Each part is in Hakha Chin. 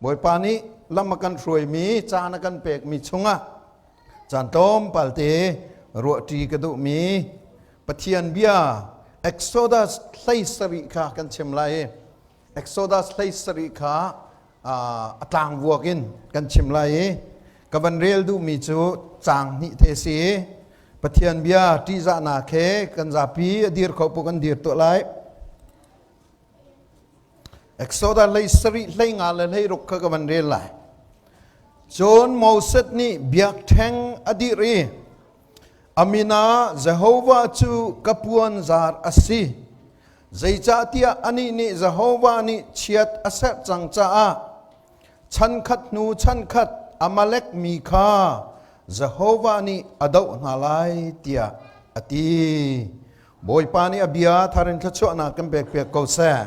Bawipa nih lam a kan hruaimi, caan a kan pekmi chungah caan tlawmpal te ruahṭi ka duhmi Pathian bia Exodus 17 kha kan chim lai i Exodus 17 kha a tlangvuak in kan chim lai i ka van rel duhmi cu caang hnih te si. Pathian bia ṭihzahnak he kan zapi a dir kho pu kan dir tuah lai. Exodus 17 15 le 16 kha ka van rel lai. Cun Moses nih biakṭheng a dirh i a min ah Jehovah cu ka puanzar a si. Zeicahtiah anih nih Jehovah nih chiat a serh cang caah chankhat hnu chankhat Amalek mi kha Jehovah nih a doh hna lai tiah a ti. Bawipa nih a bia thar in thluachuahnak kan pekpiak ko seh.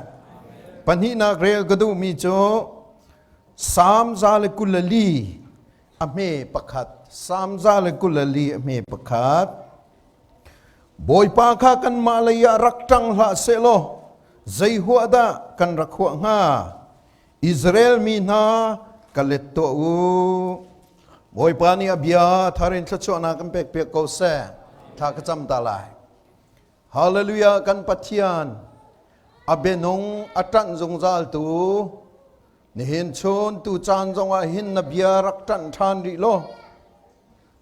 Pahnihnak rel ka duhmi cu Salm 124 a hme pakhat. Salm 124 a hme pakhat. Bawipa kha kanmah lei ah rak ṭang hlah sehlaw zei huah dah kan rak huah hnga? Israel mi hna ka let tuah u. Bawipa nih a bia thar in thluachuahnak kan pekpiak ko seh. Thla ka cam ta lai. Hallelujah kan Pathian a bianung a ṭanh zungzal tu nihin chun tu caan zongah hin na bia rak ṭanh ṭhan rih law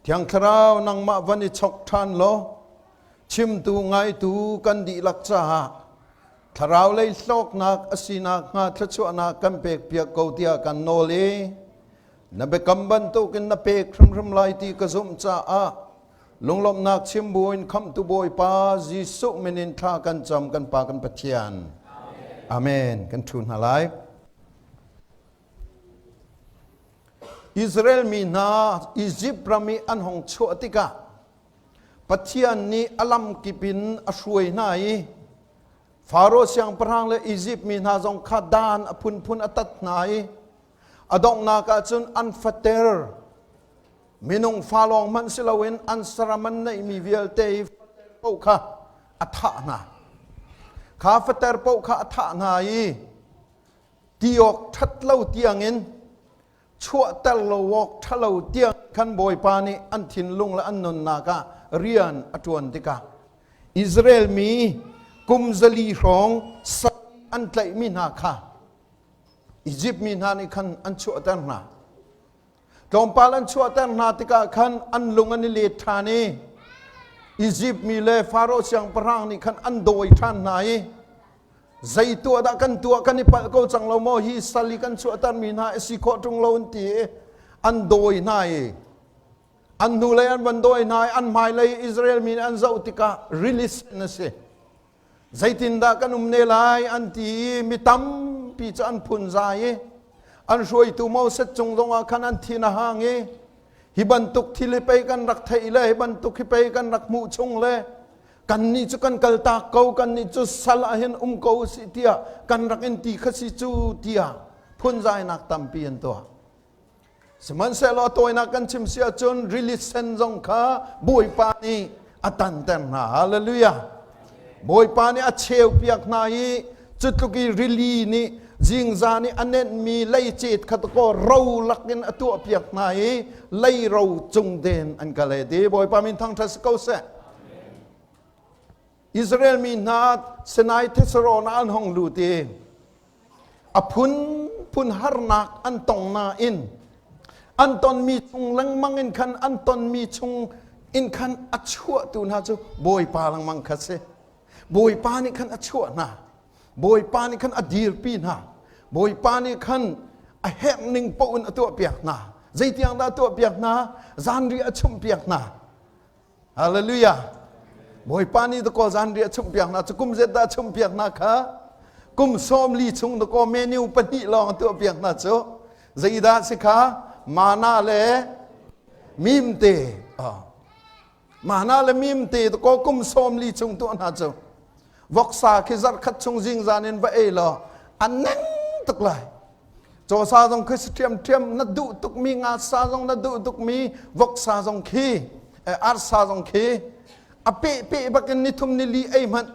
Thiang Thlarau nangmah van i chok ṭhan law chimtu ngaitu kan dihlak caah thlarau lei hlawknak a sinak hnga thluachuahnak kan pekpiak ko tiah kan nawl i na biakam bantukin na pek hrimhrim lai ti ka zumh caah lunglawmhnak chim buin khamhtu Bawipa Jesuh min in thla kan cam kan Pa kan Pathian. Amen. Kan ṭhu hna lai. Israel mi hna Izipt ram i an hung chuah tikah Pathian nih a lamkip in a hruai hna i Faro siangpahrang le Izipt mi hna zong kha dan a phunphun a tat hna i a donghnak ah cun an fater minung fa lawng hmanh si loin an saram an neihmi vialte i fater paoh kha a thah hna. Kha fater paoh kha a thah hna i ti awk ṭhat lo tiangin chuahter lo awk ṭhalo tiang khan Bawipa nih an thinlung le an nunnak ah rian a ṭuan tikah Israel mi kum 400 hrawng sal an tlaihmi hna kha Izipt mi hna nih khan an chuahter hna. Tlawmpal an chuahter hna tikah khan an lung an i let ṭhan i Izipt mi le Faro siangpahrang nih khan an dawi ṭhan hna i zei tuah dah kan tuah kan i palh ko cang lo maw hi sal i kan chuahtermi hna a si khawh ṭung lo an ti i an dawi hna i an hnulei an van dawi hna i an hmailei Israel mi nih an zoh tikah release na si zeitindah kan um ne lai an ti i mi tampi cu an phunzai i an hruaitu Moses cung zongah khan an thin a hang i hi bantuk thil hi pei kan rak theih le hi bantuk hi pei kan rak hmuh chung le kannih cu kan kaltak ko kannih cu sal ah hin um ko usih tiah kan rak in ti kha si cu tiah phunzainak tampi an tuah sihmanhsehlaw tawinak kan chim si ahcun rili sen zong kha bawipa nih a tanter hna hallelujah bawipa nih a cheu piak hna i cutluk i rili nih zingzan i a nenhmi leicet kha ko ro lakin a tuah piak hna i leiro cung den an kal e ti bawipa min thangṭhat si ko seh Israel mi hna Sinai thesarawn ah an hong lut i a phunphun harnak an tong nain an tonmi chung lengmang in khan an tonmi chung in khan a chuahtu hna cu Bawipa lengmang kha si. Bawipa nih khan a chuah hna. Bawipa nih khan a dirpi hna. Bawipa nih khan a herh ning paoh in a tuahpiak hna. Zeitiang dah a tuahpiak hna? Zanriah a chumhpiak hna. Hallelujah. Bawipa nih dakaw zanriah chumhpiak hna cu kum zet dah chumhpiak hna kha kum 40 chung dakaw menu pahnih lawng a tuahpiak hna cu zeidah si kha mana le mimte mana le mimte dakaw kum 40 chung tuah hna cu voksa khi zarh khat chung zingzan in va ei law an neng tuk lai Cawsa zong khi si ṭhiamṭhiam na duh tukmi ngasa zong na duh tukmi voksa zong khi arsa zong khi a peh peh bakin nithum nili ei hmanh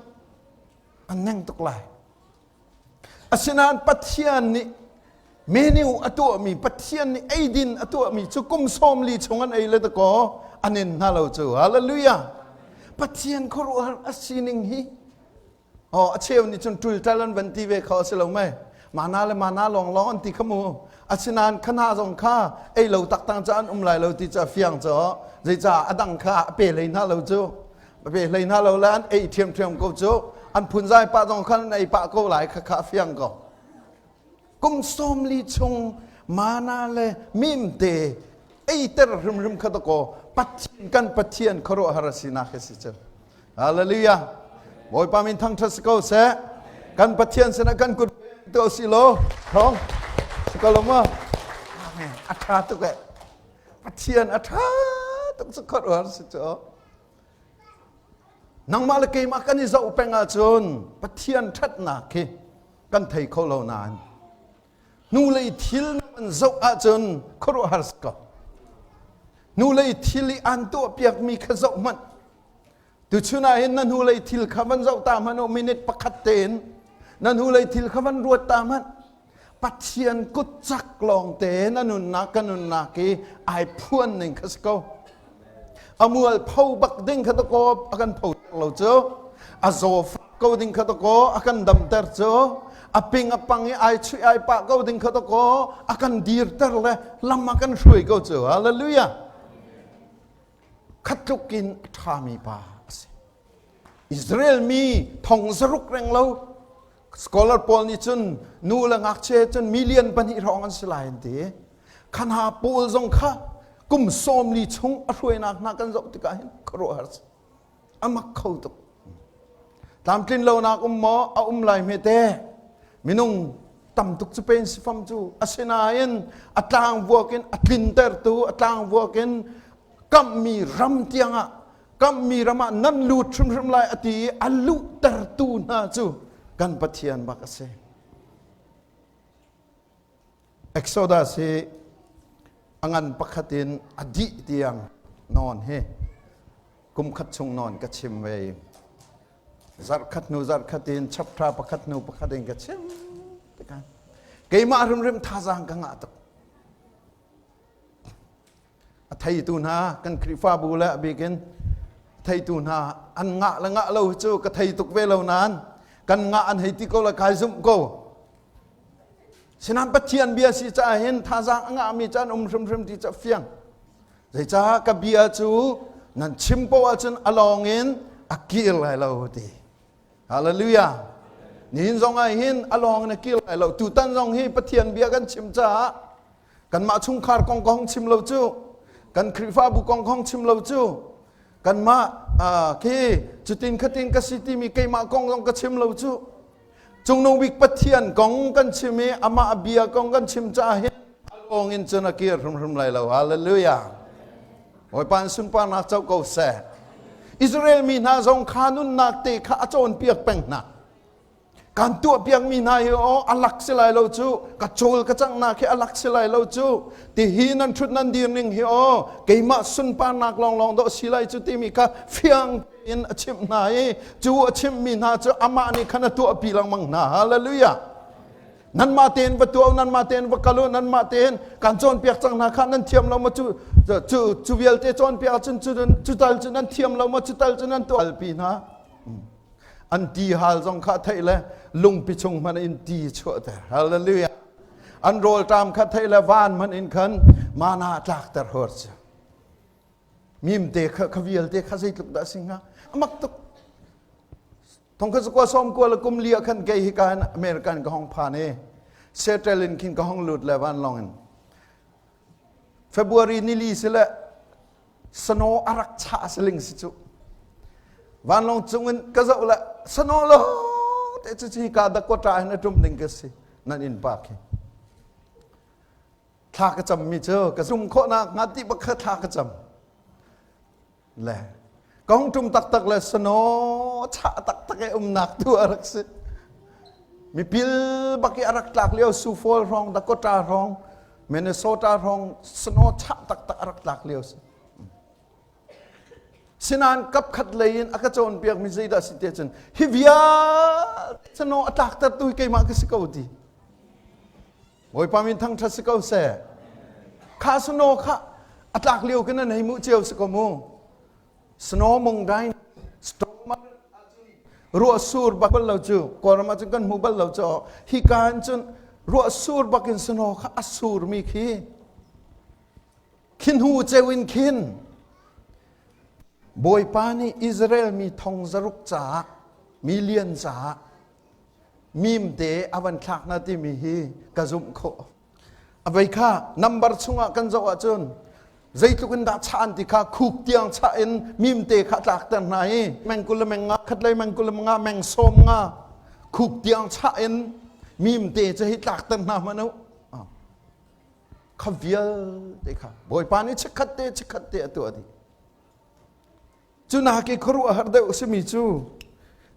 an neng tuk lai. Asinain Pathian nih Menu a tuahmi Pathian nih eidin a tuahmi cu kum sawm li chung an ei le dakaw an in hna lo cu. Hallelujah. Pathian khuaruahhar a sining hi Oh, a cheu nih cun ṭulṭal an van ti ve kho a si lo mei. Mana le mana lawnglawng an ti kha mu. Asinain khana zong kha ei lo taktang ca an um lai lo ti cu a fiang cu. Zeicah a dang kha a pe hlei hna lo cu. A pe hlei hna lo le an ei ṭhiamṭhiam ko cu. An phunzai pah zong khan an ei pah ko lai kha kha a fiang ko. Kum sawm li chung mana le mimte eiter hrimhrim kha dakaw Pathian kan Pathian khuaruahhar a sinak hi si cu. Hallelujah. Bawipa min thangṭhat si ko seh. Kan Pathian sinah kan kut to si law thong si ko lo ma. Amen. A ṭha tuk eh. Pathian a ṭha tuk cu khuaruahhar si cu. Nangmah le keimah kan i zoh peng ahcun Pathian ṭhatnak hi kan thei kho lo nain hnulei thil an zoh ahcun khuaruahhar si ko. Hnulei thil i an tuahpiakmi kha zoh hmanh. Tuchun ah hin na hnulei thil kha van zoh ta hmanh u minute pakhat tein na hnulei thil kha van ruat ta hmanh. Pathian kut cak lawngte na nunnak ka nunnak i ai phuan ning kha si ko. A mual pho bak ding kha dakaw a kan pho lo cu. A zaw ko ding kha dakaw a kan damter cu. A ping a pang i ai chuih ai pah ko ding kha dakaw a kan dirter le lam a kan hruai ko cu. Hallelujah. Khat tluk in a ṭhami pa a si. Israel mi thong zaruk reng lo Scholar pawl nih cun nu le ngakchia cun million pahnih hrawng an si lai an ti. Khana pawl zong kha kum sawm li chung a hruainak hna kan zoh tikah hin khuaruahhar si. A mak kho tuk. Tlamtlin lonak um maw a um lai hme te. Minung tam tuk cu pen si fam cu asinain a tlang vuak in a tlintertu a tlang vuak in kamhmi ram tiangah kammi ram ah nan lut hrimhrim lai a ti i a luhtertu hna cu kan Pathian bak a si. Exodus hi a ngan pakhat in a dih tiang nawn hi kum khat chung nawn ka chim ve i zarh khat hnu zarh khat in chapter pakhat hnu pakhat in ka chim tikah keimah hrimhrim thazaang ka ngah tuk A theitu hna kan Khrihfabu le a bikin theitu hna an ngah le ngah lo cu ka thei tuk ve lo nain kan ngah an hei ti ko le kai zumh ko. Sinan Pathian bia si caah hin thazaang a ngahmi cu an um hrimhrim ti cu a fiang. Zeicah ka bia cu nan chim poah ahcun a lawng in a kir lai lo ti. Hallelujah. Nihin zong ah hin a lawng in a kir lai lo. Tutan zong hi Pathian bia kan chim caah Kanmah chungkhar kong ka hong chim lo cu, kan Khrihfabu kong ka hong chim lo cu, kanmah khi cutin khatin ka si timi keimah kong zong ka chim lo cu. Cungnung bik Pathian kong kan chim i amah bia kong kan chim caah hin a lawng in cun a kir hrimhrim lai lo. Hallelujah. Bawipa in sunparnak co ko seh. Israel mi hna zong kha nunnak te kha a cawnpiak peng hna. Kan tuahpiakmi hna hi aw a lak si lai lo cu ka cawl ka canghnak hi a lak si lai lo cu tihi nan ṭhut nan dir ning hi aw keimah sunparnak lawnglawng dawh si lai cu timi kha fiang in a chimh hna i cu a chimhmi hna cu amah nih khan a tuahpi lengmang hna hallelujah nanmah tein va tuah nanmah tein va kal u nanmah tein kan cawnpiak cang hna kha nan thiam lo maw cu cu cu vialte cawnpiak ahcun cu cu tal cu nan thiam lo maw cu tal cu nan tuah pi hna An ti hal zong kha theih le lungpi chung hmanh in ti chuahter. Hallelujah. An rawlṭam kha theih le van hmanh in khan mana tlakter hawr si. Mimte kha kha vialte kha zeitluk dah si hnga? Amak tuk. Thong kha zakua som kua le kum li ah khan kei hi ka American ka hong phan i Seattle in khin ka hong lut le vanlawng in. February nili si le snow a rak chah siling si cu vanlawng cung in ka zoh le snow lo te cu hi ka Dakota hin a ṭum ding ka si nan inn pa khi thla ka cam mi cu ka zum khawhnak hnga ti bak kha thla ka cam le ka hung ṭum taktak le snow chah taktak e umnak tu a rak si mipil bak i a rak tlak lio Sioux Falls hrawng Dakota hrawng Minnesota hrawng snow chah taktak a rak tlak lio si. Sinain kapkhat lei in a ka cawnpiak mi zeidah si te cun hi vialte snow a tlaktertu hi keimah ka si ko ti. Bawipa min thangṭhat si ko seh. Kha snow kha a tlak lio khin nan hei muh cio si ko mu. Snow mung dai storm ruah sur bak bal lo cu Kawlram ah cun kan hmu bal lo cu hi ka in cun ruah sur bak in snow kha a sur mi khi khin hu ceu in khin Bawipa nih Israel mi thong zaruk caah million caah mimte a van thlak hna timi hi ka zumh khawh. A vei kha number chungah kan zoh ahcun zeitluk in dah chah an ti kha khuk tiang chah in mimte kha tlakter hna i meng 20 le meng nga khat lei meng 20 le nga meng sawm nga khuk tiang chah in mimte cu hi tlakter hna hmanh u. Kha vialte kha Bawipa nih chikkhat te chikkhat te a tuah dih. Cu nak i khuaruahhar deuh simi cu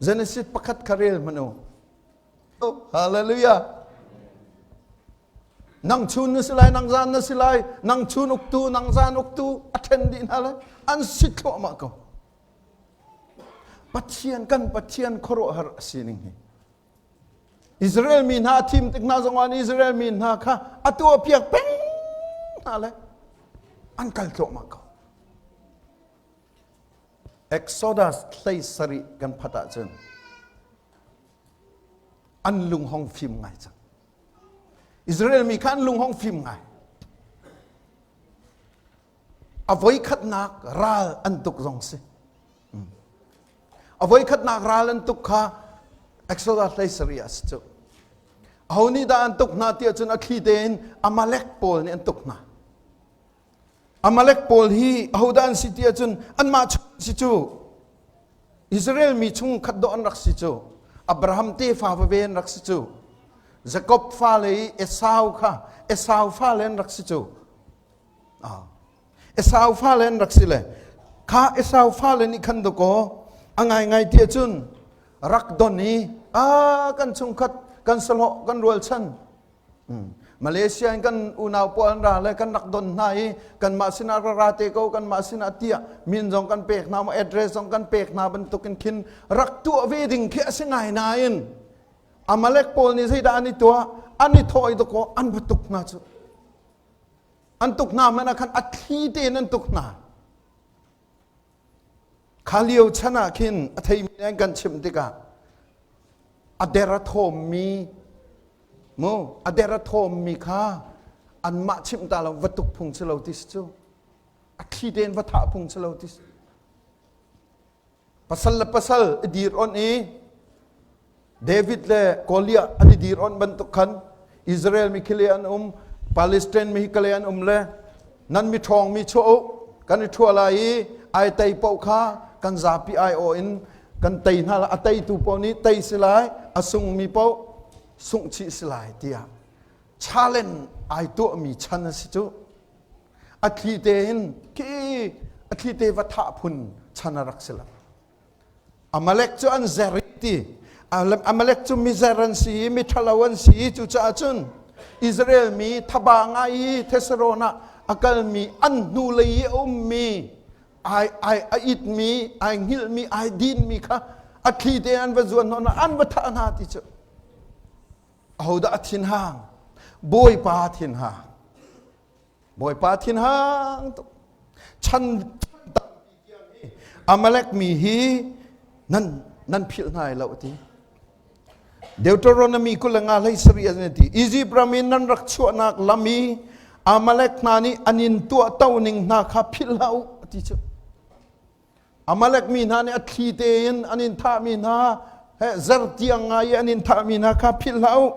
Genesis pakhat kha rel hmanh u. Oh, hallelujah. Nang chun na si lai, nang zan na si lai, nang chun uktu, nang zan uktu, a ṭhen dih hna lai. An si thluahmah ko. Pathian kan Pathian khuaruahhar a sining hi. Israel mi hna a thim tik hna zongah Israel mi hna kha a tuahpiak peng hna le an kal thluahmah ko. Exodus hlei sarih kan phat ahcun an lung hong fim ngai cang. Israel mi kha an lung hong fim ngai. A voikhatnak ral an tuk zong si. A voikhatnak ral an tuk kha Exodus hlei sarih ah si cu. Aho nih dah an tuk hna tiah cun a thli tein Amalek pawl nih an tuk hna. Amalek pawl hi ahodah an si tiah cun anmah chung si cu. Israel mi chung khat dawh an rak si cu. Abraham tefa veve an rak si cu. Jakob fale i Esau kha Esau fale an rak si cu. Esau fale an rak si le kha Esau fale nih khan dakaw a ngaingai ti ahcun rak don i a kan chungkhat kan sahlawh kan rualchan Malaysia in kan unau pawl an ra le kan rak don hna i kanmah sinah ra ra te ko kanmah sinah tiah min zong kan pek hna address zong kan pek hna bantukin khin rak tuah ve ding khi a si ngai nain Amalek pawl nih zeidah an i tuah an i thawh i dakaw an va tuk hna cu An tuk hna hmanh ah khan a thli tein an tuk hna. Kha lio chan ah khin a theimi nih an kan chimh tikah a der a thawmmi mu a der a thawmmi kha anmah chimh ta lo va tuk phung si lo ti si cu a thli tein va thah phung si lo ti si Pasal le pasal i dir on i David le Goliath an i dir on bantuk khan Israel mi khile an um Palestine mi hikale an um le nan mi ṭhawng mi chuah u kan i ṭhua lai i ai tei paoh kha kan zapi ai aw in kan tei hna lai a teitu paoh nih tei si lai a sungmi paoh sungh chih si lai tiah challenge ai tuahmi chan a si cu A thli tein khi a thli te va thah phun chan a rak si lo. Amalek cu an zer ti. Amalek cu mizer an si i miṭhalo an si i cucaah cun Israel mi thaba ngai i Thesaron ah a kalmi an hnulei i a ummi ai ai a itmi ai hngilhmi ai dinmi kha a thli te an va zuan hna an va thah hna ti cu ahodah a thinhang Bawipa thinhang Bawipa thinhang tuk chan tampi tiang hi Amalek mi hi nan nan philh hna lai lo ti Deuteronomy 25 hlei sarih an ti Egypt ram in nan rak chuahnak lam i Amalek hna nih an in tuah to ning hna kha philh hlah u ti cu Amalek mi hna nih a thli tein an in thahmi hna he zertiang ngai i an in thahmi hna kha philh hlah u.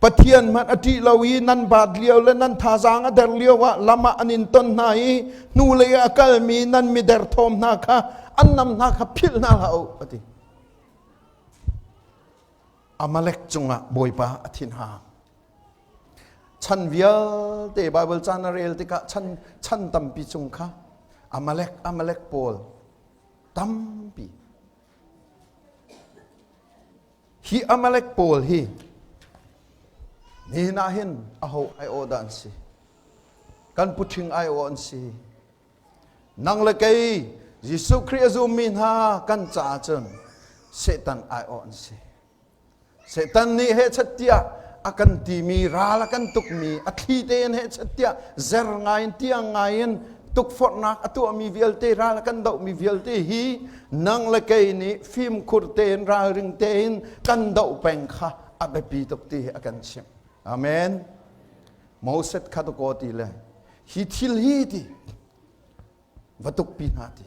Pathian hmanh a ṭih lo i nan baat lio le nan thazaang a der lio ah lam ah an in ton hna i hnulei ah a kalmi nan mi derthawm hna kha an nam hna kha philh hna hlah u a ti. Amalek cungah Bawipa a thinhang. Chan vialte Baibal ca na rel tikah chan chan tampi chung kha Amalek Amalek pawl tampi hi Amalek pawl hi nihin ah hin aho ai-awh dah an si kan puṭhing ai-awh an si nang le kei Jesuh Khrih a zummi hna kan caah cun Satan ai-awh an si Satan nih hehchat tiah a kan timi ral a kan tukmi a thli tein he tiah zer ngai in tiang ngai in tukforhnak a tuahmi vialte ral a kan dohmi vialte hi nang le kei nih fimkhur tein ralring tein kan doh peng kha a biapi tuk ti hi a kan chimh. Amen. Moses kha ko ti le hi thil hi ti va tuk pi hna ti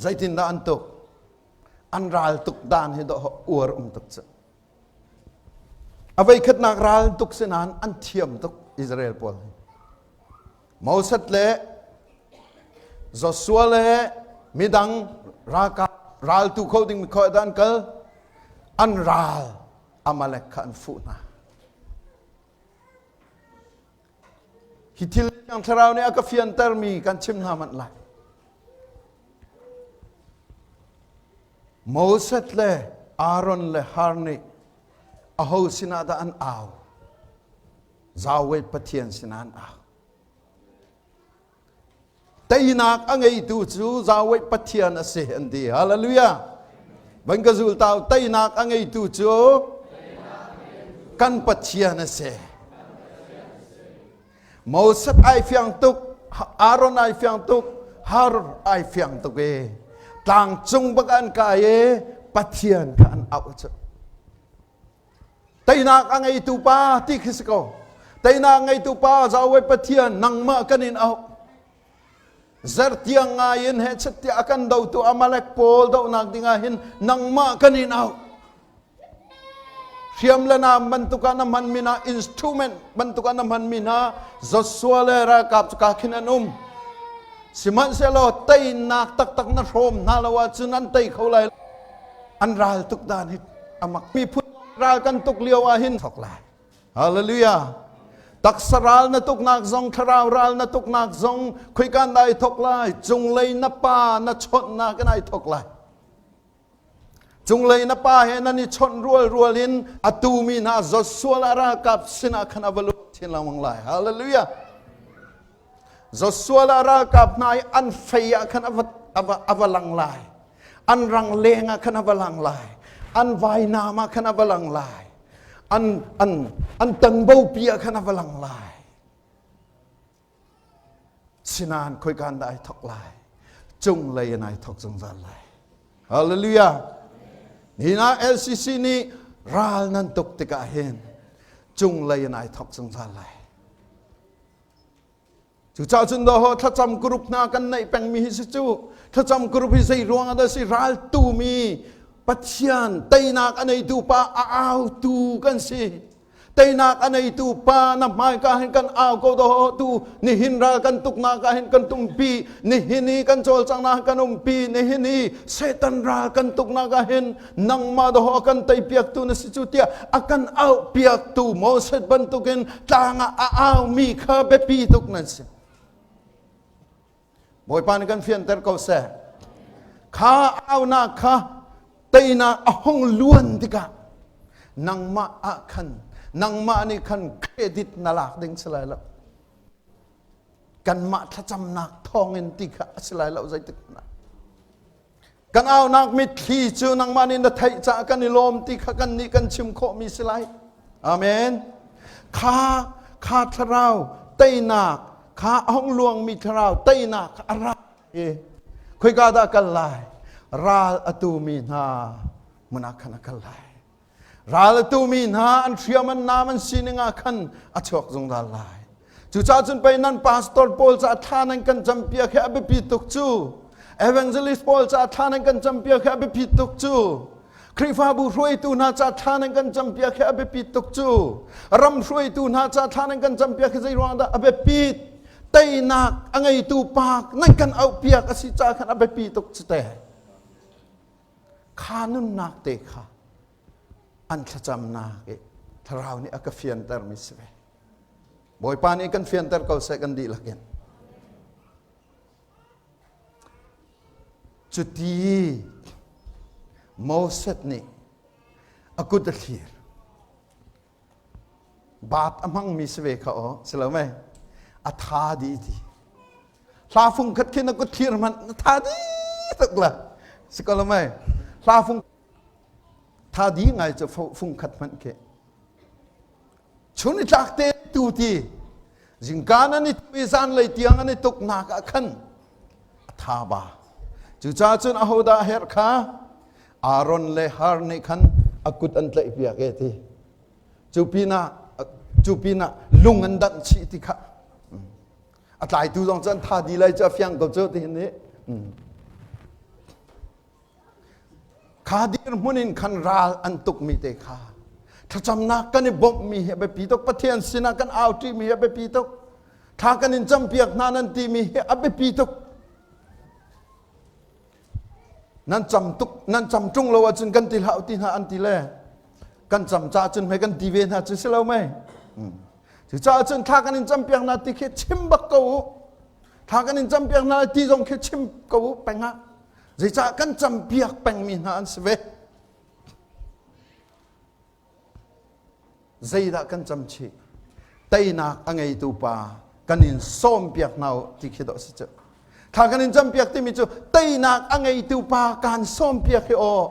zeitindah an tuk an ral tuk dan hi dawh uar um tuk cu a voikhatnak ral tuk si nain an thiam tuk Israel pawl hi Moses le Joshua le midang ralkap raltu kho ding mi kho dan kal an ral Amalek kha an fuh hna Hi thil Thiang Thlarau nih a ka fiantermi kan chim hna manh lai. Moses le Aaron le Har nih aho sinah dah an au? Yahweh Pathian sinah an au. Teinak a ngeitu cu Yahweh Pathian a si an ti. Hallelujah. Van ka zul tau teinak a ngeitu cu kan Pathian a si. Moses ai fiang tuk, Aaron ai fiang tuk, Har ai fiang tuk e. Tlang cung bak an kai e, Pathian kha an auh cu. Teinak a ngeitu pa ti khi si ko. Teinak ngeitu pa Yahweh Pathian nangmah kan in auh. Zertiang ngai in he chettiah a kan dotu Amalek pawl dohnak dingah hin nangmah kan in auh. Hriam le nam bantuk ah na hmanmi hna instrument bantuk ah na hmanmi hna Joshua le ralkap cu ka khin an um. Sihmanhsehlaw teinak taktak na hrawm hna lo ahcun an tei kho lai. An ral tuk dan hi amak miphun ral kan tuk lio ah hin thok lai hallelujah taksa ral na tuknak zong thlarau ral na tuknak zong khuikan dai thok lai cunglei na pa na chawnhnak in ai thok lai cunglei na pa he nan i chawnh rual rual in atu mi hna Joshua la ralkap sinah khan a va lut chin lengmang lai hallelujah Joshua le ralkap hna i an fei ah khan a va, a va, a va lang lai. An rangleng ah khan a va lang lai. An vainam ah khan a va lang lai. An, an, an tanbopi ah khan a va lang lai. Sinan khoikan dah ai thok lai. Cunglei in ai thok zungzal lai. Hallelujah. Nina LCC nih ral nan tuk tikah hin cunglei in ai thok zungzal lai. Cucaah cun daw thlacam group hna kan neih pengmi hi si cu thlacam group hi zei ruang ah dah si raltu mi Pathian teinak a neitu pa a autu kan si teinak a neitu pa na hmaika hin kan au ko daw tu nihin ral kan tuknak ah hin kan tumpi nihin i kan cawlcanghnak kan umpi nihin i Satan ral kan tuknak ah hin nangmah daw a kan teipiaktu na si cu tiah a kan auhpiaktu Moses bantukin tlang ah a aumi kha biapi tuk nan si. Bawipa nih kan fianter ko seh. Kha aunak kha teinak a hung luan tikah nangmah ah khan nangmah nih khan credit na lak ding si lai lo. Kanmah thlacamnak thawngin ti kha a si lai lo zeitik hmanh ah. Kan aunak mitthli cu nangmah nih na theih caah kan i lawm ti kha kan nih kan chim khawhmi si lai. Amen. Kha kha thlarau teinak kha a hung luangmi thlarau teinak kha a ra i khoika dah kal lai? Ral a tumi hna hmun ah khan a kal lai. Ral a tumi hna an hriam an nam an sining ah khan a chuak zungzal lai. Cucaah cun pei nan pastor pawl caah thla nan kan campiak hi a biapi tuk cu. Evangelist pawl caah thla nan kan campiak hi a biapi tuk cu. Khrihfabu hruaitu hna caah thla nan kan campiak hi a biapi tuk cu. Ram hruaitu hna caah thla nan kan campiak hi zei ruang dah a biapit? Teinak a ngeitu pa nan kan auhpiak a si caah khan a biapi tuk cu te. Kha nunnak te kha an thlacamnak i thlarau nih a ka fiantermi si ve. Bawipa nih kan fianter ko seh kan dihlak in. Cuti Moses nih a kut a thlir. Baat a hmangmi si ve kha aw, si lo mei? A tha dih ti. Hla fung khat khi na kut thlir hmanh na tha dih tuk la. Si ko lo mei? Hla fung tha di ngai cu fung khat hmanh khi. Chun i tlak te tu ti zingka nan i tu i zanlei tiang an i tuknak ah khan a tha ba. Cucaah cun ahodah a herh kha Aaron le Har nih khan a kut an tlaih piak e ti. Cu pinah cu pinah lung an danh chih ti kha a tlaitu zong cu an tha di lai cu a fiang ko cu ti hin nih. Kha dirhmun in khan ral an tukmi te kha thlacamnak kan i bawmhmi hi a biapi tuk. Pathian sinah kan auṭimi hi a biapi tuk. Thla kan in campiak hna nan timi hi a biapi tuk. Nan cam tuk nan cam ṭung lo ahcun kan ti hlah ti hna an ti le kan cam ca cun hmei kan ti ve hna cu si lo mei. Cucaah cun thla kan in campiak hna ti khi chim bak ko u. Thla kan in campiak hna ti zong khi chim ko u peng ah. Zeicah kan campiak pengmi hna an si ve? Zeidah kan cam chih? Teinak a ngeitu pa kan in sawmpiak hna u ti khi dawh si cu. Thla kan in campiak timi cu teinak a ngeitu pa kan sawmpiak hi aw.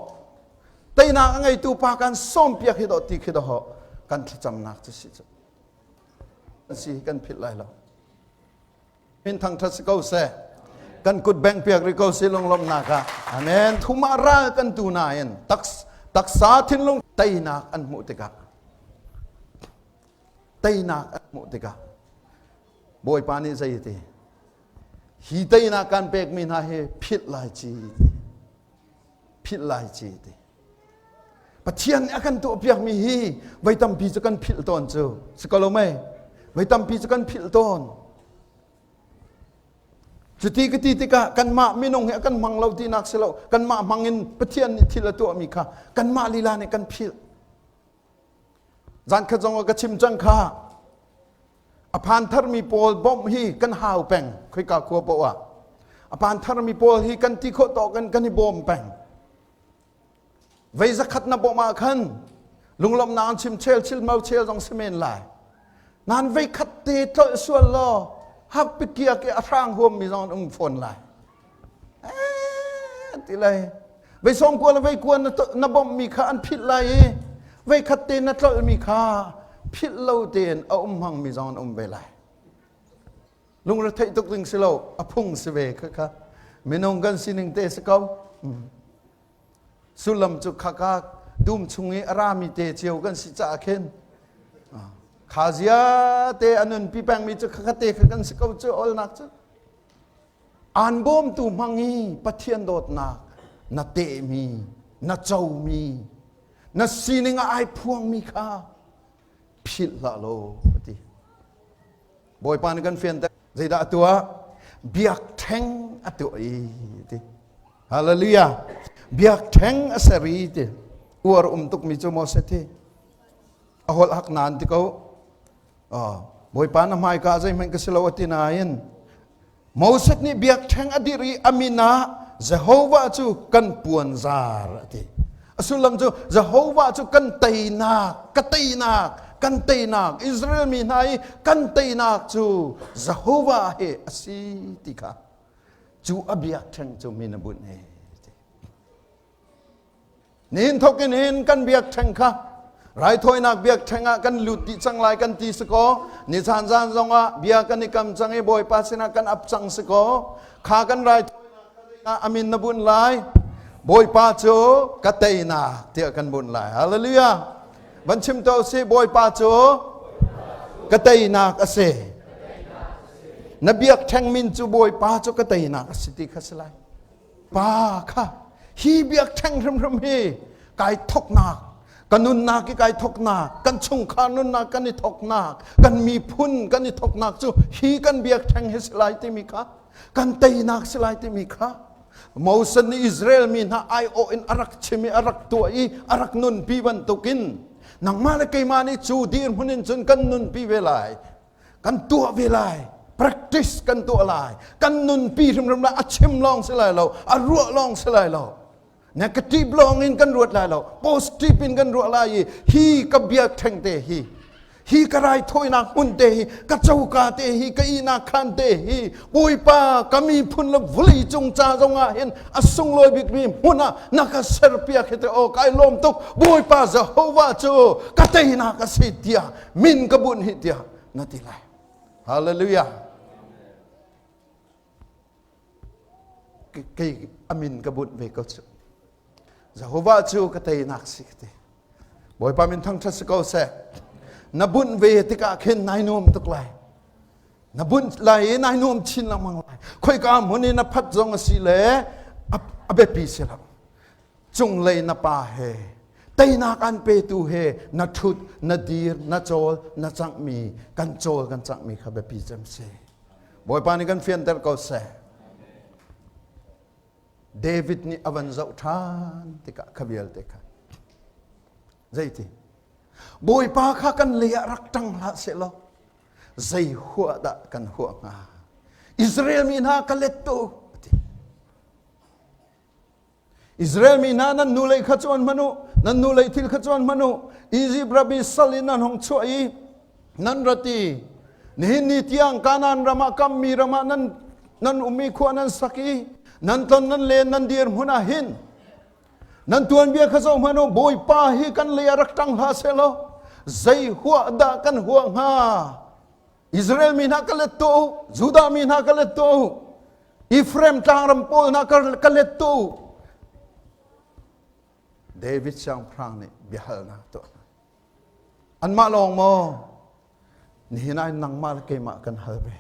Teinak a ngeitu pa kan sawmpiak hi dawh ti khi dawh kan thlacamnak cu si cu. Si kan philh lai lo. Min thangṭhat si ko seh. Kan kut bengh piak rih ko si lunglawmhnak ah. Amen. Thum ah ral kan tu nain taksa thinlung teinak an hmuh tikah teinak an hmuh tikah Bawipa nih zei ti hi teinak kan pekmi hna hi philh lai ci ti philh lai ci ti Pathian nih a kan tuahpiakmi hi voi tampi cu kan philh tawn cu si ko lo mei voi tampi cu kan philh tawn cuti ka ti tikah kanmah minung hi a kan hmang lo tinak si lo kanmah hmang in Pathian nih thil a tuahmi kha kanmah lila nih kan philh zan khat zong ah ka chim cang kha a phan tharmi pawl bawmh hi kan hau peng khoika khua poah ah a phan tharmi pawl hi kan ti khawh tawk in kan i bawm peng Vei zakhat na bawmh ah khan lunglawmhnak an chim chel chil mo chel zong si men lai. Nan vei khat te tlolh sual law hak pikia ke a hrang huam mi zong an um fawn lai. Eh, ti lai. Vei sawm kua le vei kua na, na bawmh mi kha an philh lai i vei khat te na tlolh mi kha philh lo tein a um hmang mi zong an um ve lai. Lungretheih tuk ding si lo, a phung si ve kha kha. Minung kan sining te si ko. Mm. Sullam cu khaka dum chung i a rami te cio kan si caah khin kha zia te a nunpi pengmi cu khakha te kha kan si ko cu olnak cu an bawmtu hmang i Pathian dawtnak na tehmi na comi na sining ah ai phuangmi kha philh hlah law a ti Bawipa nih kan fianter zeidah a tuah biakṭheng a tuah i ti hallelujah biakṭheng a ser i ti uar um tukmi cu Moses hi a holh hak nan ti ko Bawipa na hmaika zeihmanh ka si lo a ti nain Moses nih biakṭheng a dirh i a min ah Jehovah cu kan puanzar a ti. A sullam cu Jehovah cu kan teinak, ka teinak, kan teinak, Israel mi hna i kan teinak cu Jehovah he a si ti kha cu a biakṭheng cu min a bunh he. Nihin thawk in hin kan biakṭheng kha raithawinak biakṭheng ah kan lut dih cang lai kan ti si kaw nizan zan zongah bia kan i kam cang i Bawipa sinah kan ap cang si kaw kha kan raithawinak ah amin na bunh lai Bawipa cu ka teinak tiah kan bunh lai hallelujah van chim to si Bawipa cu ka teinak a si na biakṭheng min cu Bawipa cu ka teinak a si ti kha si lai Pa kha hi biakṭheng hrimhrim hi kai thoknak ka nunnak i kai thoknak kan chungkhar nunnak kan i thoknak kan miphun kan i thoknak cu hi kan biakṭheng hi si lai timi kha kan teinak si lai timi kha Moses nih Israel mi hna aiawh in a rak chim i a rak tuah i a rak nunpi bantukin nangmah le keimah nih cu dirhmun in cun kan nunpi ve lai kan tuah ve lai practice kan tuah lai kan nunpi hrimhrim lai a chim lawng si lai lo a ruah lawng si lai lo negative lawng in kan ruat lai lo positive in kan ruah lai i hi ka biakṭheng te hi. Hi ka raithawinak hmun te hi, ka coka te hi, ka ihnak khaan te hi, Bawipa ka miphun le vawlei cung ca zongah hin a sunglawi bikmi hmun ah na ka serpiak hi te aw kai lawm tuk Bawipa Jehovah cu ka teinak a si tiah min ka bunh hi tiah na ti lai. Hallelujah. Kei a min ka bunh ve ko cu. Jehovah cu ka teinak si ka ti. Bawipa min thangṭhat si ko seh. Na bunh ve tikah khin nai nuam tuk lai. Na bunh lai i nai nuam chin lengmang lai. Khoika hmun i na phat zong a si le a biapi si lo. Cunglei na pa he teinak an petu he na ṭhut, na dir, na cawl, na canghmi, kan cawl kan canghmi kha biapi cem si. Bawipa nih kan fianter ko seh. David nih a van zoh ṭhan tikah kha vialte kha zeiti Bawipa kha kan lei ah rak ṭang hlah sehlaw zei huah dah kan huah hnga Israel mi hna ka let tu ati Israel mi hna nan nu lei kha chuan hmanh u nan nu lei thil kha chuan hmanh u Egypt rabbi sal in nan hong chuah i nan rati nihin ni tiang Kanaan ram ah kammi ram ah nan nan ummi khua nan sak i nan ton nan len nan dir hmun ah hin nan tuanbia kha zoh hmanh u Bawipa hi kan lei ah rak ṭang hlah seh law zei huah dah kan huah hnga Israel mi hna ka let tuah u Judah mi hna ka let tuah u Ephraim tlangram pawl hna ka let tuah u David siangpahrang nih biahalnak tuah Anmah lawng maw? Nihin ah nangmah le keimah kan hal ve.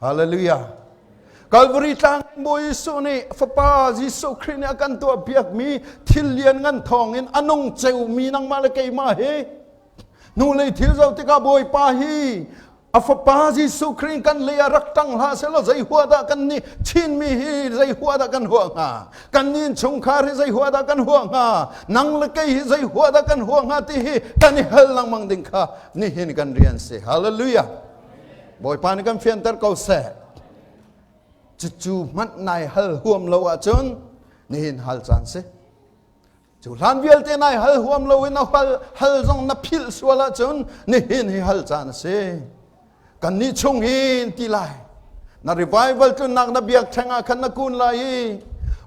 Hallelujah. Calvary tlang Bawi Jesuh nih Fapa Jesuh Khrih nih a kan tuah piakmi thil lian ngan thawngin a nung ceumi nangmah le keimah hi hnulei thil zoh tikah Bawipa hi a fapa Jesuh Khrih kan lei ah rak ṭang hlah sehlaw zei huah dah kan nih Chinmi hi zei huah dah kan huah hnga kan nih chungkhar hi zei huah dah kan huah hnga nang le kei hi zei huah dah kan huah hnga ti hi kan i hal lengmang ding kha nihin kan rian si hallelujah Bawipa nih kan fianter ko seh cucu hmanh nai hal huam lo ahcun nihin hal caan si Cu hlan vialte nai hal huam lo in a hal, hal zong na philh sual ahcun nihin hi hal caan a si. Kan nih chung hin ti lai. Na revival tlunnak na biak theng ah khan na kun lai i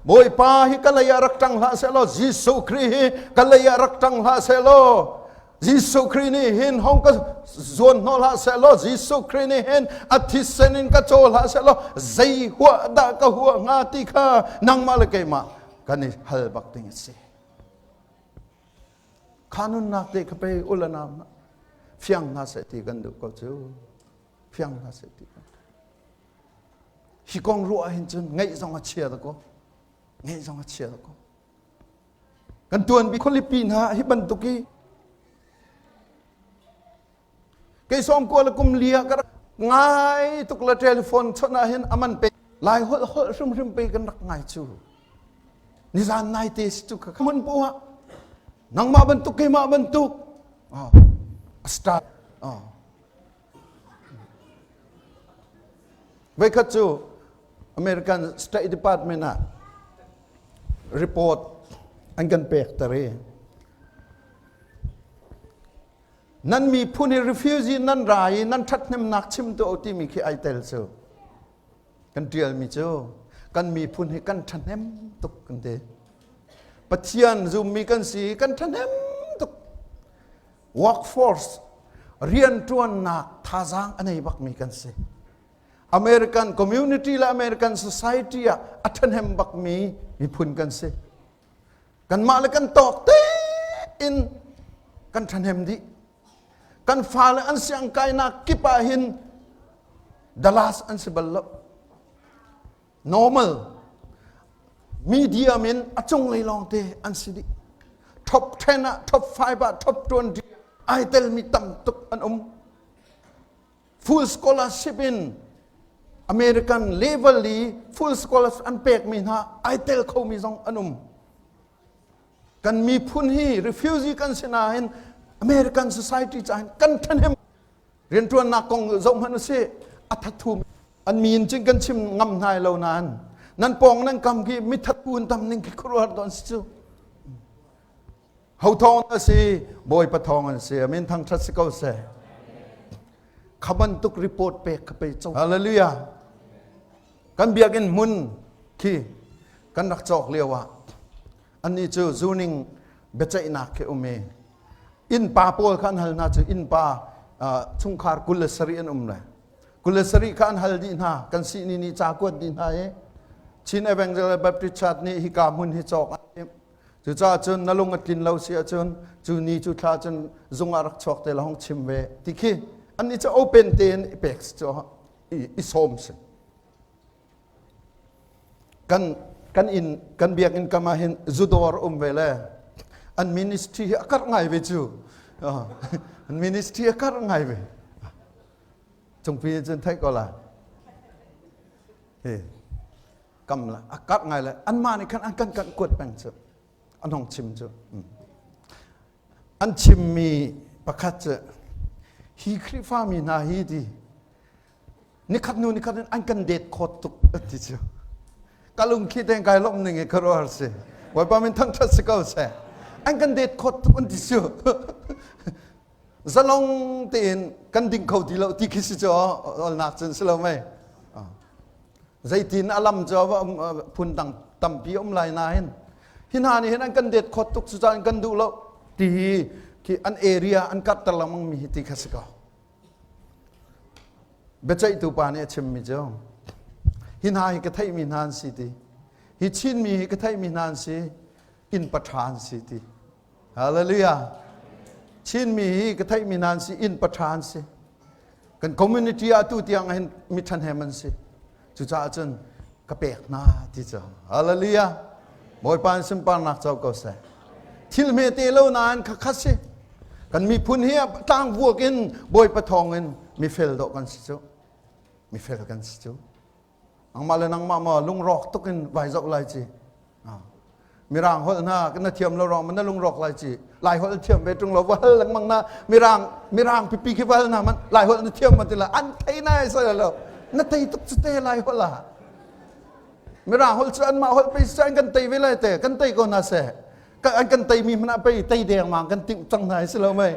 Bawipa hi ka lei ah rak ṭang hlah sehlaw Jesuh Khrih hi ka lei ah rak ṭang hlah sehlaw Jesuh Khrih nih hin hong ka zuan hnawh hlah sehlaw Jesuh Khrih nih hin a thisen in ka caw hlah sehlaw zei huah dah ka huah hnga ti kha nangmah le keimah kan i hal bak ding a si kha nunnak te kha pei ulanam fiang hna seh ti kan duh ko cu fiang hna seh ti kan hi kong ruah hin cun ngaih zong a chia da ko ngaih zong a chia da ko kan tuan bi khualipi hna hi bantuk i Kei sawm kual kum lia ka rak ngai tuk la telephone chawnh ah hin aman pe lai holh holh hrimhrim pe kan rak ngai cu nizan nai te si cu ka mun pu ha nangmah bantuk keimah bantuk oh star oh Voikhat cu American State Department ah report an kan pek ter i Nan miphun hi refugee nan ra i nan ṭhathnemnak chim tuah u timi khi ai tel cu. Kan ṭialmi cu kan miphun hi kan ṭhahnem tuk kan ti. Pathian zummi kan si i kan ṭhahnem tuk. Workforce rianṭuannak thazaang a nei bakmi kan si. American community le American society ah a ṭhahnem bakmi miphun kan si. Kanmah le kan tawk tein kan ṭhahnem dih. Kan fale an siangkainak kip ah hin Dallas an si bal lo. Normal medium in a cunglei lawngte an si dih. Top 10 ah, top 5 ah, top 20 ai telmi tam tuk an um. Full scholarship in American level i full scholarship an pekmi hna ai tel khomi zong an um. Kan miphun hi refugee kan si nain American society caah kan ṭhahnem rianṭuannak kong zoh hmanh usih a thathu an min cun kan chim ngam hna lo nain nan pawng nan kam khi mithat un tam ning khi khuaruahhar don si cu. Ho thawng a si? Bawipa thawng an si. Amin thangṭhat si ko seh. Kha bantuk report pek kha pei co. Hallelujah. Kan biakinn hmun khi kan rak cawk lio ah annih cu zuning biaceihnak khi um i innpa pawl kha an hal hna cu innpa chungkhar 27 an um le 27 kha an hal dih hna kan sihni nih ca kuat dih hna i Chin Evangel Baptist Church nih hika hmun hi cawk an timh cucaah cun na lung a tlin lo si ahcun cu ni cu thla cun zung ah rak chuak te la hong chim ve ti khi annih cu open tein i pek si cu i sawm si Kan kan inn kan biakinn kam ah hin zudawr um ve le an ministry hi a karh ngai ve cu. An ministry a karh ngai ve. Cungpi cun theih ko la. Hi kam la a karh ngai le anmah nih khan an kan kan kuat peng cu. An hong chim cu. An chimmi pakhat cu hi Khrihfami hna hi ti nikhat hnu nikhat in an kan det khawt tuk ti cu ka lungthli tein kai lawmh ning i khuaruahhar si Bawipa min thangṭhat si ko seh an kan det khawt tuk an ti cu zalong tein kan ding kho ti lo ti khi si cu olnak cun si lo mei zeitin a lam cu phun dang tampi um lai nain hi hna nih hin an kan det khawt tuk cucaah an kan duh lo ti hi khi an area an karhter lengmang mi hi ti kha si ko Biaceihtu pa nih a chimmi cu hi hna hi ka theihmi hna an si ti. Hi Chinmi hi ka theihmi hna an si. Inn paṭha an si ti. Hallelujah. Chinmi hi ka theihmi hna an si. Inn paṭha an si. Kan community ah tu tiang hin mi ṭhahnem an si. Cucaah cun ka pek hna ti cu. Hallelujah. Bawipa in sunparnak co ko seh. Thil hmete lo nain khakhat si. Kan miphun hi tlangvuak in Bawipa thawng in mifel dawh kan si cu. Mifel kan si cu. Nangmah le nangmah maw lungrawk tuk in vai zoh lai ci. Mirang holh hna na thiam lo ruang na lungrawk lai ci. Lai holh thiam ve ṭung lo va hal lengmang na mirang mirang pipi khi va hal na man lai holh na thiam ma ti la an thei nai sai lo. Na tei tuk cu te lai holh ah. Mirang holh cu anmah holh pei an kan tei ve lai te kan tei ko hna seh. An kan tei mi hmanh ah pei tei dengmang kan timh cang hna si lo mei.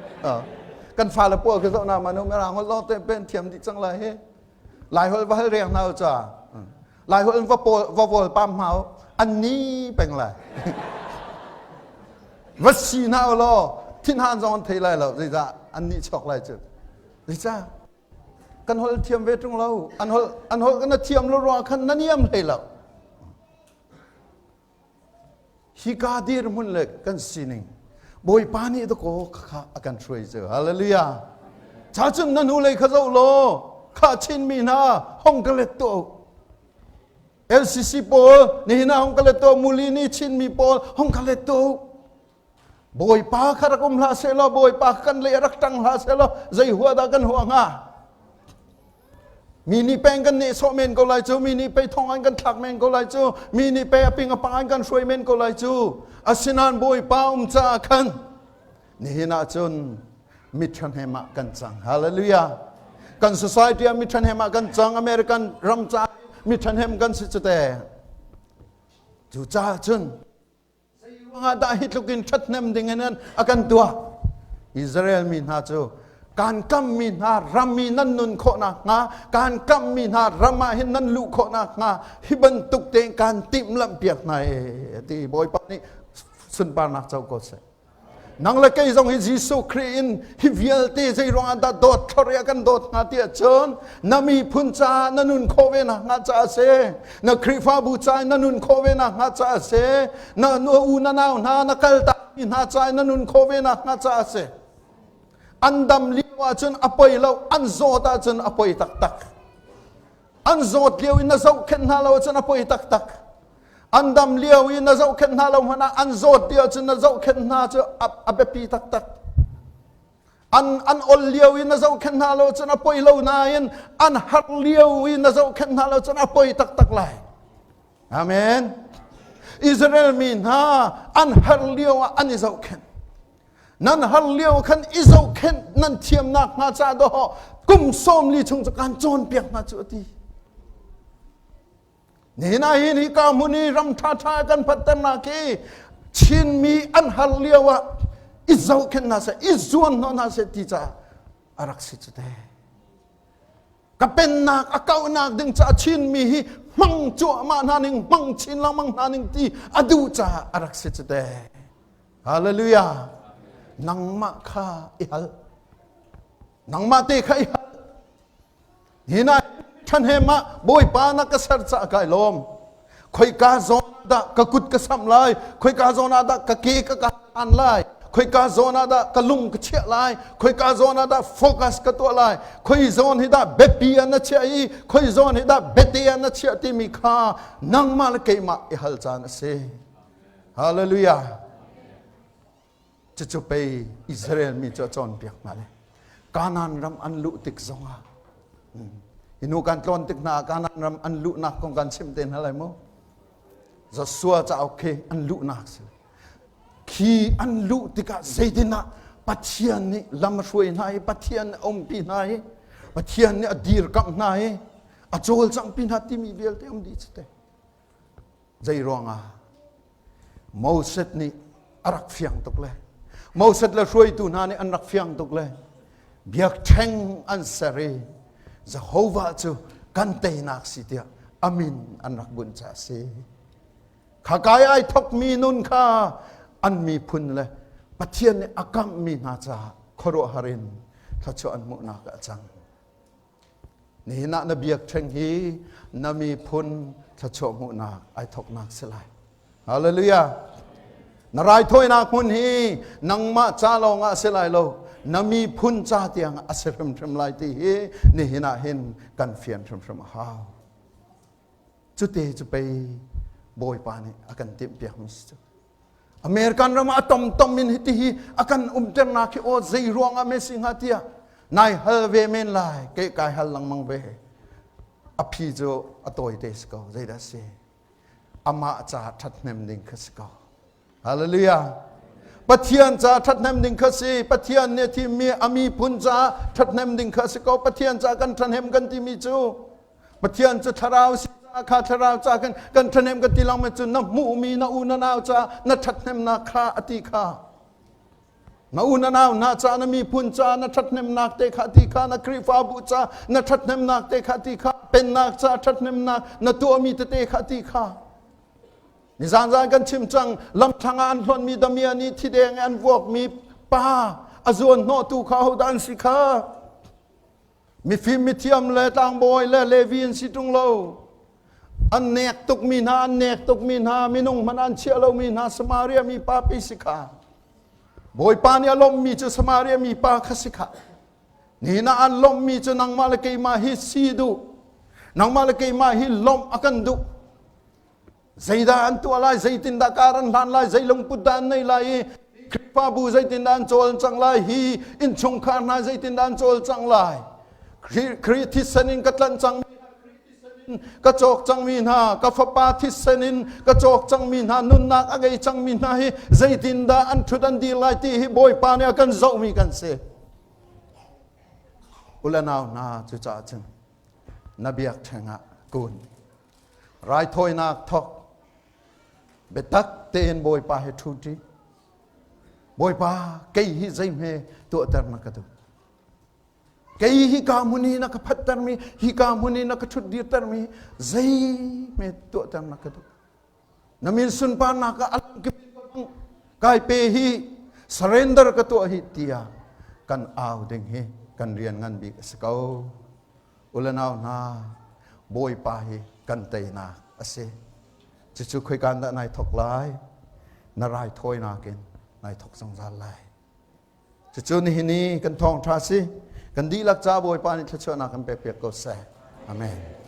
Kan fale pawl ka zoh na ma nu mirang holh lawng te pen thiam dih cang lai hi. Lai holh va hal reng hna u ca. Lai holh va pawl va vawl pam hau an ni peng lai. Va si hna u law thinhan zong an thei lai lo zeicah an nih chok lai cu. Zeicah kan holh thiam ve ṭung lo an holh an holh kan na thiam lo ruang khan na niam hlei lo. Hika dirhmun le kan sining Bawipa nih dakaw kha a kan hruai cu. Hallelujah. Cha cun na hnulei kha zoh law kha Chinmi hna hong ka let tuah u. LCC pawl nihin ah hong ka let tuah muli nih Chinmi pawl hong ka let tuah u. Bawipa kha rak um hlah seh law Bawipa kan lei rak ṭang hlah seh law zei hua dah kan huah hnga? Mi nih peng kan nehsawh men ko lai cu, mi nih pei thong an kan thlak men ko lai cu, mi nih pei a ping a pang an kan hruai men ko lai cu. Asinain Bawipa um caah khan nihin ah cun mi ṭhahnem ah kan cang. Hallelujah. Kan society ah mi ṭhahnem ah kan cang. American ram caah mi ṭhahnem kan si cu te. Cucaah cun Zeiruangah dah hi tluk in ṭhathnem ding in a kan tuah? Israel mi hna cu kaan kammi hna ram i nan nun khawh nakhnga kaan kammi hna ram ah hin nan luh khawh nakhnga hi bantuk tein kaan timhlamhpiak hna e ti Bawipa nih sunparnak co ko seh. Nang le kei zong hi Jesuh Khrih in hi vialte zei ruangah dah dawt thlor i a kan dawt hnga ti ahcun na miphun caah na nun khawh ve nak hnga caah a si. Na Khrihfabu caah na nun khawh ve nak hnga caah a si. Na u na nau hna na kal mi hna caah na nun khawh ve nak hnga caah a si. An dam lio ahcun a poi lo, an zawt ahcun a poi taktak. An zawt lio in na zohkhenh hna lo ahcun a poi taktak. An dam lio i na zohkhenh hna lo hmanh ah an zawt lio cun na zohkhenh hna cu a biapi taktak. An an ol lio i na zohkhenh hna lo cun a poi lo nain an har lio i na zohkhenh hna lo cun a poi taktak lai. Amen. Israel mi hna an har lio ah an i zohkhenh. Nan har lio khan i zohkhenh nan thiamnak hnga ca dawh kum 40 chung cu kan cawnpiak hna cu a ti. Nihin ah hin hika hmun i ram ṭhaṭha kan phatternak hi Chinmi an har lio ah. I zohkhenh hna seh, i zuan hnawh hna seh ti caah a rak si cu te. Ka pennak a kauhnak ding caah Chinmi hi hmang cuahmah hna ning, hmang chin lengmang hna ning ti a duh caah a rak si cu te. Hallelujah. Nangmah kha i hal. Nangmah te kha i hal. Hi na ṭhahnem ah Bawipa na ka ser caah kai lawm. Khoika zawn dah ka kut ka samh lai? Khoika zawn ah dah ka ke ka kaan lai? Khoika zawn ah dah ka lung ka chiah lai? Khoika zawn ah dah focus ka tuah lai? Khoi zawn hi dah biapi ah na chiah i khoi zawn hi dah biate ah na chiah timi kha nangmah le keimah i hal caan a si. Hallelujah. Cucu pei Israel mi cu a cawnpiak hna le Kanaan ram an luh tik zongah hi nu kan tlawn tik hna Kanaan ram an luhnak kong kan chim te hna lai mu. Joshua cauk khi an luhnak si. Khi an luh tikah zeitin ah Pathian nih lam a hruai hna i Pathian nih a umpi hna i Pathian nih a dirkamh hna i a cawlcanghpi hna timi vialte um dih cu te. Zei ruangah Moses nih a rak fiang tuk le Moses le hruaitu hna nih an rak fiang tuk le biakṭheng an ser i Jehovah cu kan teinak si tiah a min an rak bunh caah a si. Khakai ai thokmi nun kha an miphun le Pathian nih a kamhmi hna caah khuaruahhar in thluachuah an hmuhnak ah a cang. Nihin ah na biakṭheng hi na miphun thluachuah hmuhnak ai thawknak si lai. Hallelujah. Na raithawinak hmun hi nangmah ca lawng ah a si lai lo, na miphun ca tiang a si hrimhrim lai ti hi nihin ah hin kan fian hrimhrim a hau. Cute cu pei Bawipa nih a kan timhpiakmi si cu. American ram ah a tomtom in hiti hi a kan umternak hi aw zei ruangah Messi hnga tiah nai hal ve men lai ke kai hal lengmang ve a phi cu a tawi te si ko zeidah si amah ca ṭhathnem ding kha si ko hallelujah Pathian ca ṭhathnem ding kha si Pathian nih a thimmi a miphun ca ṭhathnem ding kha si ko Pathian ca kan ṭhahnem kan timi cu Pathian cu thlarau si kha thlarau ca kan kan ṭhahnem kan ti lang cu na hmuhmi na u na nau ca na ṭhathnemnak kha a ti kha na u na nau hna ca na miphun ca na ṭhathnemnak te kha ti kha na Khrihfabu ca na ṭhathnemnak te kha ti kha pennak ca ṭhathnemnak na tuahmi tete kha ti kha Nizan zan kan chim cang lamthlang ah an hlonhmi damiah nih thideng an vuakmi pa a zuan hnawhtu kha hodah an si kha Mifim mithiam le tlangbawi le Levi an si ṭung lo. An nek tukmi hna, an nek tukmi hna, minung hmanh an chiah lomi hna Samaria mi pa pi si kha. Bawipa nih a lawmhmi cu Samaria mi pa kha si kha. Nihin ah an lawmhmi cu nangmah le keimah hi si duh. Nangmah le keimah hi lawmh a kan duh. Zeidah an tuah lai, zeitindah kar an hlan lai, zei lungput dah an nei lai i Khrihfabu zeitindah an cawlcang lai, hi innchungkhar hna zeitindah an cawlcang lai. Khrih thisen in ka tlanh cangmi in ka cawk cangmi hna, ka fapa thisen in ka cawk cangmi hna, nunnak a ngei cangmi hna hi zeitindah an ṭhut an dir lai ti hi Bawipa nih a kan zohmi kan si. U le nau hna cucaah cun na biakṭheng ah kun Raithawinak thawk biatak tein Bawipa he ṭhuṭi. Bawipa kei hi zeihme tuahter na ka duh. Kei hi ka hmun hi na ka phattermi, hi ka hmun hi na ka ṭhutdirtermi zeihme tuahter na ka duh. Na min sunparnak ah a kai pe hi surrender ka tuah hi tiah kan au ding hi kan rian ngan bik a si ko. Ulenau hna, Bawipa hi kan teinak a si. Cucu khoikan dah nai thok lai? Na raithawinak in nai thok zungzal lai. Cucu nihin i kan thawngṭha si. Kan dihlak ca Bawipa nih thluachuahnak kan pek piak ko seh. Amen.